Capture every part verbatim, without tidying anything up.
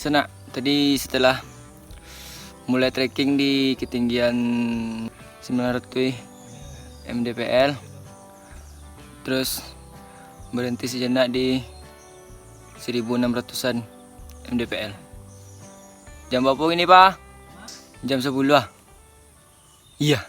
Sanak, tadi setelah mulai trekking di ketinggian sembilan ratus M D P L, terus berhenti sejenak di seribu enam ratusan M D P L. Jam berapa ini, Pak? Jam sepuluh ah. Iya.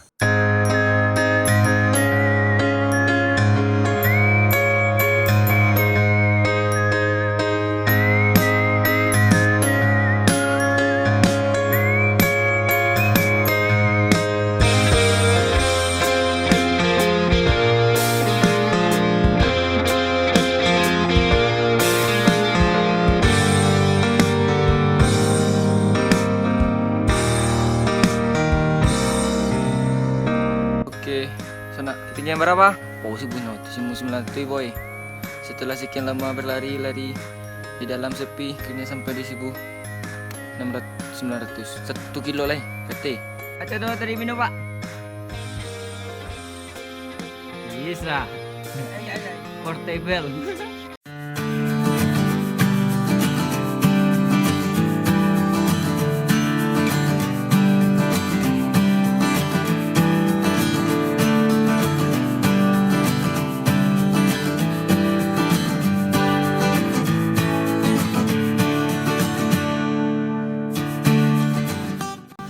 Oke, sanak, ketinggian berapa? Oh, seribu enam ratus, seribu sembilan ratus, boy. Setelah sekian lama berlari-lari di dalam sepi, akhirnya sampai di seribu enam ratus, sembilan ratus. Satu kilo lah, kate. Aca do tadi minum, Pak. Yes lah. Portable.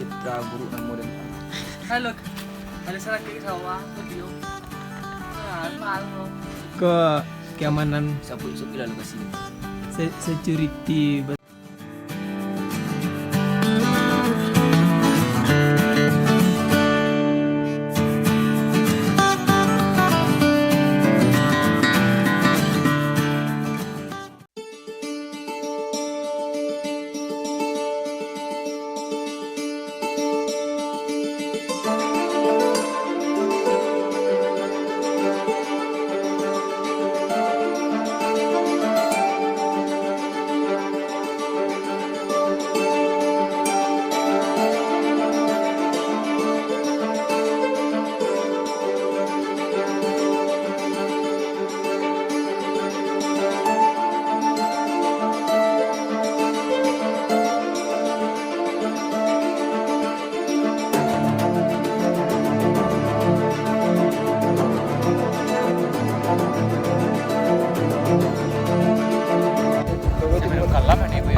Citra buruk namo dan Halo, ada salah kiri sawah, video. Ah, malu. Ke keamanan. Sabut, sabut lah lokasi ni. Se-, security.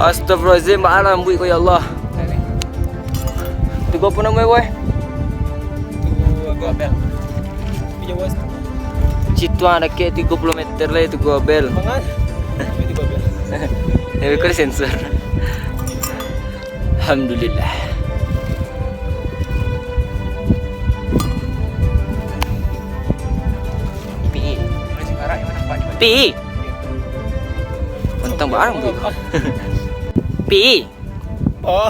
Astagfirullahalazim, baa rambuik ko, ya Allah. Tigo puluh enam, boy. Tigo abel. Tapi jauh, Mas. Situ ah, dakek tigo puluh meter lah itu gua bel. Mangan? Tapi tigo abel. Tapi kau sensor. Alhamdulillah. Pi. Pi. Tentang barang tu. Pi. Oh.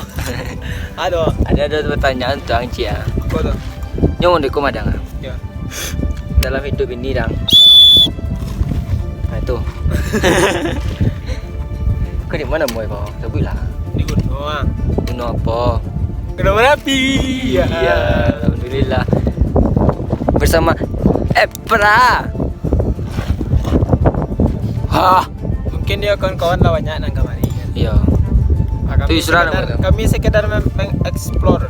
Aduh. Ada, ada pertanyaan tu, Ang Cia. Apa tu? Nyo, Assalamualaikum, Adang. Ya. Dalam hidup ini, Dang. Nah, itu. Kau di mana, boy, kau? Sebutlah. Di gunung, ah. Gunung apa? Gunung Merapi. Iya, alhamdulillah. Bersama Epra. Hah. Mungkin dia kawan-kawan lah banyak nan kamari. Iya. Ah, kami Tu Isra sekedar, nama tu? Kami sekedar mem-, mengeksplor.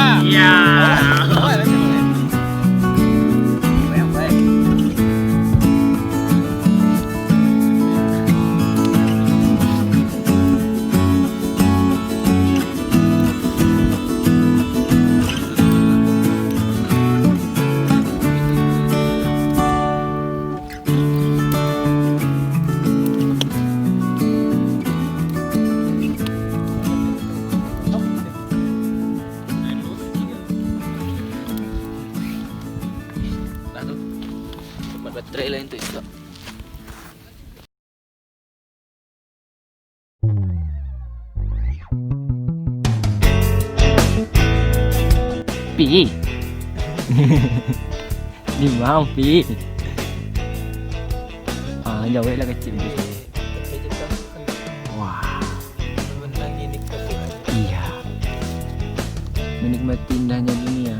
Iya. Lah tu. Tempat baterai lain tu juga. Pi. Di ma, Pi? Ah, jawek lah kecil. Wah. Iya. Menikmati indahnya dunia.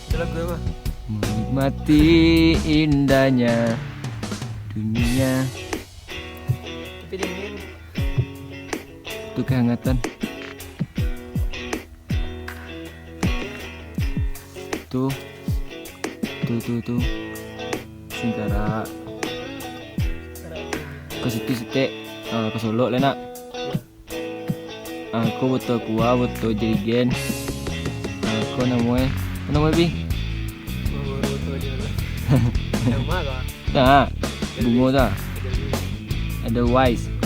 Itu lagu apa? Menikmati indahnya dunia. Tapi dingin. Tu kehangatan. Tu. Tu, tu, tu. Singkarak. Ka situ sitek. Ah, ka Solok lah nak. Ah, ko botol Aqua, botol Jerigen. Ah, ko namo e? Ko namo e, Pi? Nah, bungo tu. Ada Wise.